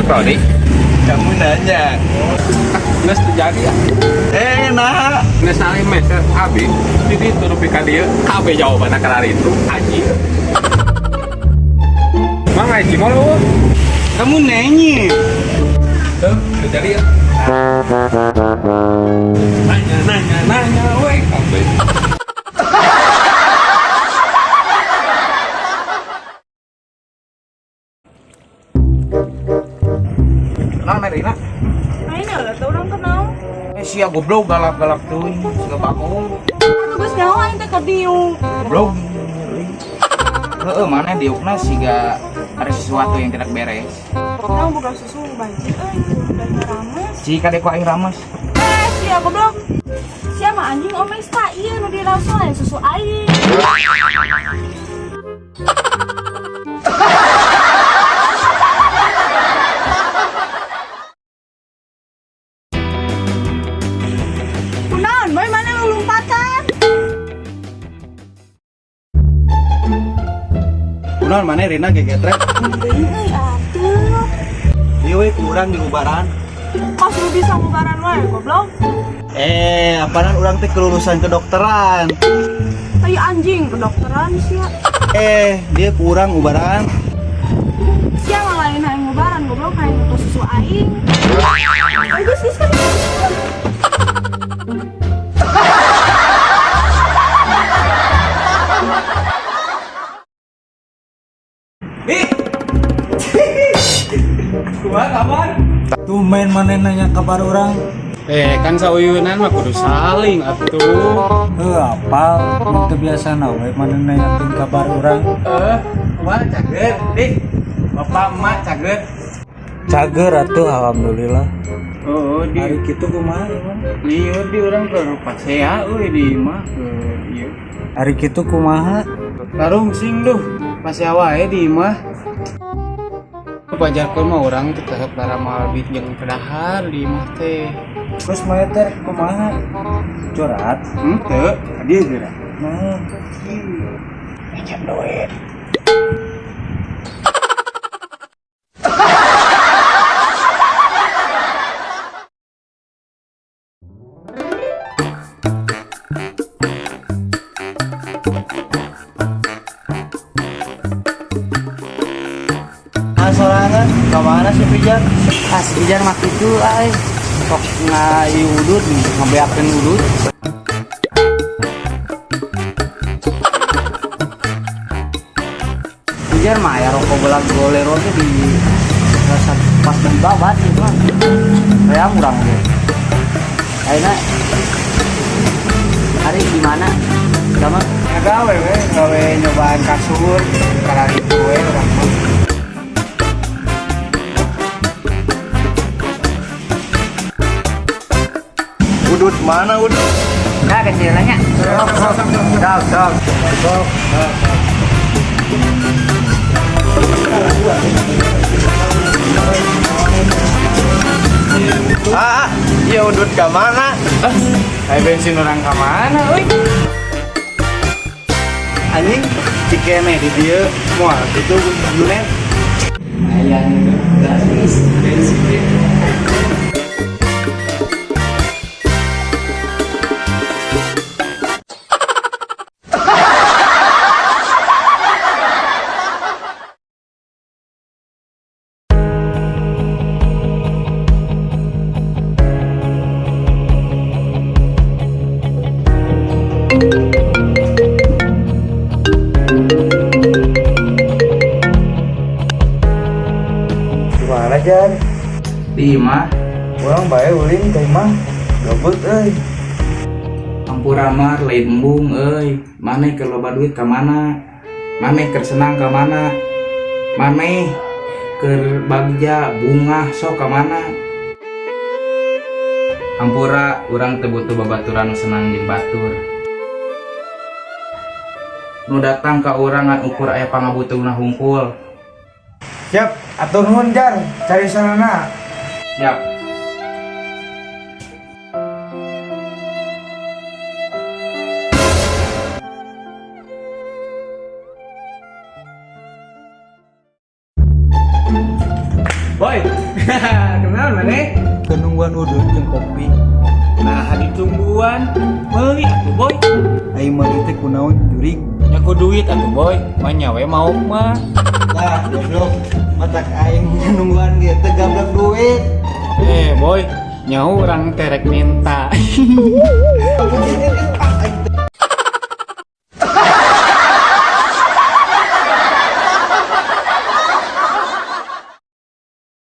Kroni. Kamu nanya. Geus terjadi ya. Eh, nah. Geus nalih meser abi. Jadi itu nepi ka dieu kabeh jawabanna kararitu anjing. Mang aya cimol eueuh. Kamu nanya. Tuh, terjadi ya. Nanya, nanya, nanya, weh, kabeh. Nah, Merina. Aing lah teu urang kenal. Eh, sia goblok galak-galak teuing, siga bagong. Atuh geus nyaho aing teh ka dieu. Goblok. Heeh, mana diukna siga ada sesuatu yang tidak beres. Urang boga susu banjir euy, udah rames. Jika dek aing rames. Eh, sia goblok. Sia mah anjing omes tak ieu nu dirasa lain susu aing. Kunaon, boy mana lu lompatan? Kunaon maneh Rina gegetrek? Teuing euy atuh. Ieu we kurang di ubaran. Kos lu bisa ngubaran wae goblok. Eh, apaanan urang teh kelulusan kedokteran. Tai anjing kedokteran sia. Eh, dia kurang ubaran. Sia mah lain hayang ngubaran goblok hayang ngutus susu aing. Ayo geus geus kan. Kumaha kabar? Tumben maneh nanya kabar orang. Eh, kan sauyunan mah kudu saling atuh. Heuh, apal mun teu biasana we maneh nanyakeun kabar orang. Eh, kumaha cager, Dik? Bapak emak cager. Cager atuh alhamdulillah. Oh, di Hari kitu kumaha emang? lieur di urang keur pasea euy di imah keur ieu. Hari kitu kumaha? Larungsing duh, pasea wae di imah. Pajarkeun mah urang teh tetep daramal bit jeung kedahar di imah teh. Terus maneh teh kumaha? Curhat. Henteu, tadi geura. Nah, Ejam duit. Ah, sorangan ka mana sih Pijar? Ah, si Ijar mah kitu euy. Sok ngayudut, ngabeakeun udut. Ijar mah aya rokok belag bolero teh di rasa pas di babat gitu mah. Hayang urang ge. Ayeuna hari di mana? Sama Ya gawe we, gawe nyobaan kasur, kararitu we urang mah. Udut mana udut? Nah, kecil nanya. Sok sok. sok. Ah, iya udut ka mana? Ayo bensin orang ka mana euy? Anjing cikene di dieu moal kitu Junet. Ayang gratis bensin. Gimana Jan? Di imah Urang bae ulin ka imah. Gabut euy. Ampura mar lain embung euy. Maneh keur loba duit ka mana? Maneh keur senang ka mana? Maneh keur bagja bungah sok ka mana? Ampura urang teu butuh babaturan nu senang jeung batur. Nu datang ka urang ngan ukur aya pangabutuhna hungkul. Siap, atur nuhun Jar, cari sarana. Siap. Boy. Kunaon maneh? Keur nungguan udut jeung kopi. Nah, ditungguan. Meuli atuh, Boy. Aing meuli teh kunaon, jurig? Nya ku duit atuh, Boy. Manya we mau mah. Lah, goblok. Matak aing nungguan ge teu gablek duit. Eh, Boy, nyaho urang terek minta.